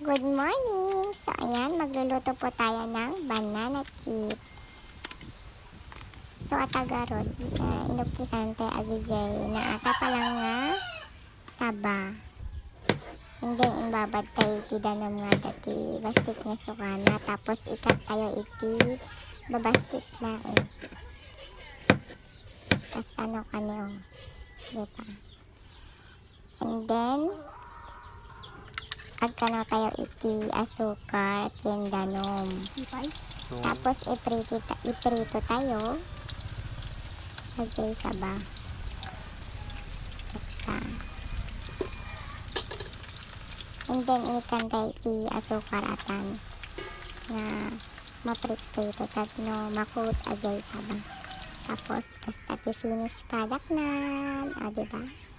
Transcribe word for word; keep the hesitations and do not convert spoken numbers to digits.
Good morning! So, ayan, magluluto po tayo ng banana chips. So, ata garud, ah, inukkisan tayo agidiay naata pa lang nga saba. And then, imbabad tayo iti danum nga dati bassit nga sukana. Tapos, ikat tayo iti babassit na eh. Kasano kani, oh. Diba? And then, agkanaw tayo iti asukar ken danum. Ipay? So, tapos, ipriti ta-, iprito tayo. Agidiay saba. Basta. And then, inikan tayo iti asukar atan nga mapritprito tapno makuot agidiay saba. Tapos, basta ti finished product na. Ah, diba?